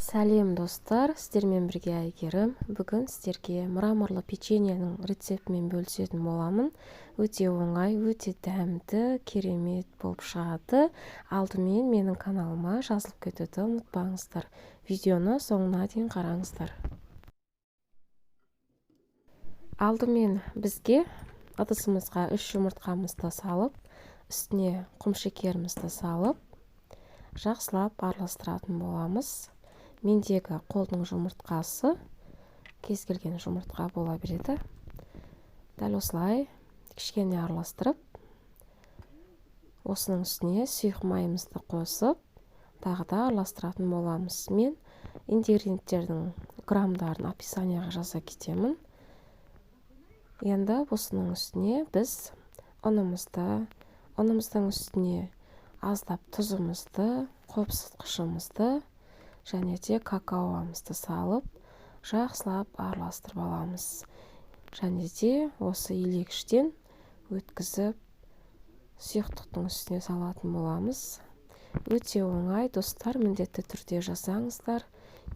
Сәлем, достар! Сіздермен бірге Әйгерім. Бүгін сіздерге мраморлы печеньенің рецептімен бөлісетін боламын. Өте оңай, өте дәмді, керемет болып шығады. Алдымен менің каналыма жазылып кетуді ұмытпаңыздар. Видеоны соңына дейін қараңыздар. Алдымен бізге ыдысымызға 3 жұмыртқамызды салып, үстіне құмшекерімізді салып, жақсылап араластыратын боламыз. Мендегі қолдың жұмыртқасы, кез келген жұмыртқа бола береді. Дәл осылай кішкене араластырып, осының үстіне сұйық майымызды қосып, тағы да араластыратын боламыз. Мен ингредиенттердің граммдарын описанияға жаза кетемін. Енді осының үстіне біз ұнымызды, ұнымыздың үстіне аздап тұзымызды, қопсытқышымызды және де какаомызды салып, жақсылап араластырып аламыз. Және де осы илегіштен өткізіп, сұйықтықтың үстіне салатын боламыз. Өте оңай, достар, міндетті түрде жасаңыздар.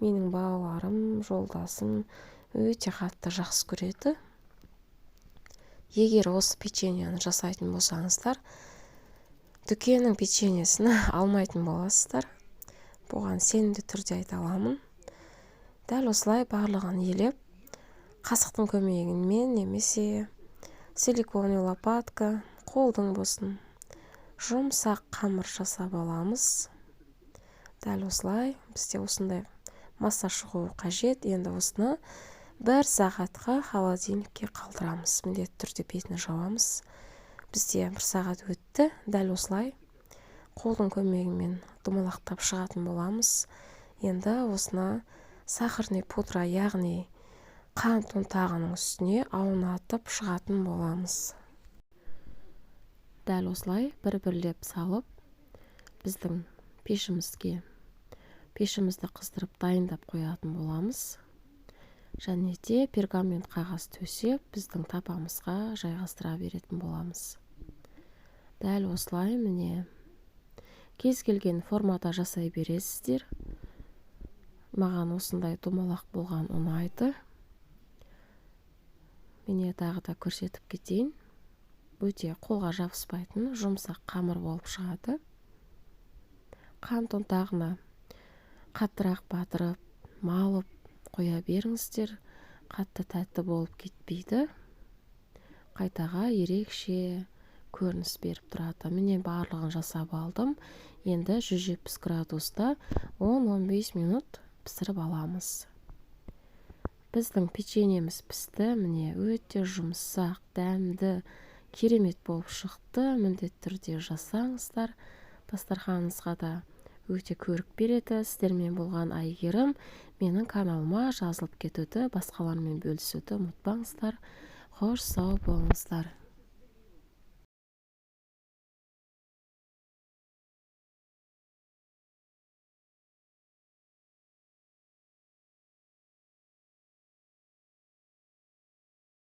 Менің балаларым, жолдасым өте қатты жақсы көреді. Егер осы печеньені жасайтын болсаңыздар, дүкеннің печеньесін алмайтын боласыздар. Бұған сенімді түрде айта аламын. Дәл осылай барлығын елеп, қасықтың көмегімен немесе силиконовый лопатка, қолдың болсын, жұмсақ қамыр жасап аламыз. Дәл осылай бізде осындай масса шығуы қажет. Енді осыны бір сағатқа холодильникке қалдырамыз. Міндетті түрде бетін жабамыз. Бізде бір сағат өтті. Дәл осылай қолдың көмегімен домалақтап шығатын боламыз. Енді осыны сахарный пудра, яғни қант ұнтағының үстіне аунатып шығатын боламыз. Дәл осылай бір бірлеп салып, біздің пешімізге, пешімізді қыздырып, дайындап қоятын боламыз. Және де пергамент қағаз төсеп, біздің табамызға жайғастыра беретін боламыз. Дәл осылай, міне, кез келген формада жасай бересіздер. Маған осындай домалақ болған ұнайды. Міне, тағы да көрсетіп кетейін. Өте қолға жабыспайтын жұмсақ қамыр болып шығады. Қант ұнтағына қаттырақ батырып, малып қоя беріңіздер. Қатты тәтті болып кетпейді, қайтаға ерекше көрініс беріп тұрады. Міне, барлығын жасап алдым. Енді 170 градуста 10-15 минут пісіріп аламыз. Біздің печеньеміз пісті. Міне, өте жұмсақ, дәмді, керемет болып шықты. Міндетті түрде жасаңыздар, дастарханыңызға да өте көрік береді. Сіздермен болған Әйгерім. Менің каналыма жазылып кетуді, басқалармен бөлісуді ұмытпаңыздар. Қош, сау болыңыздар!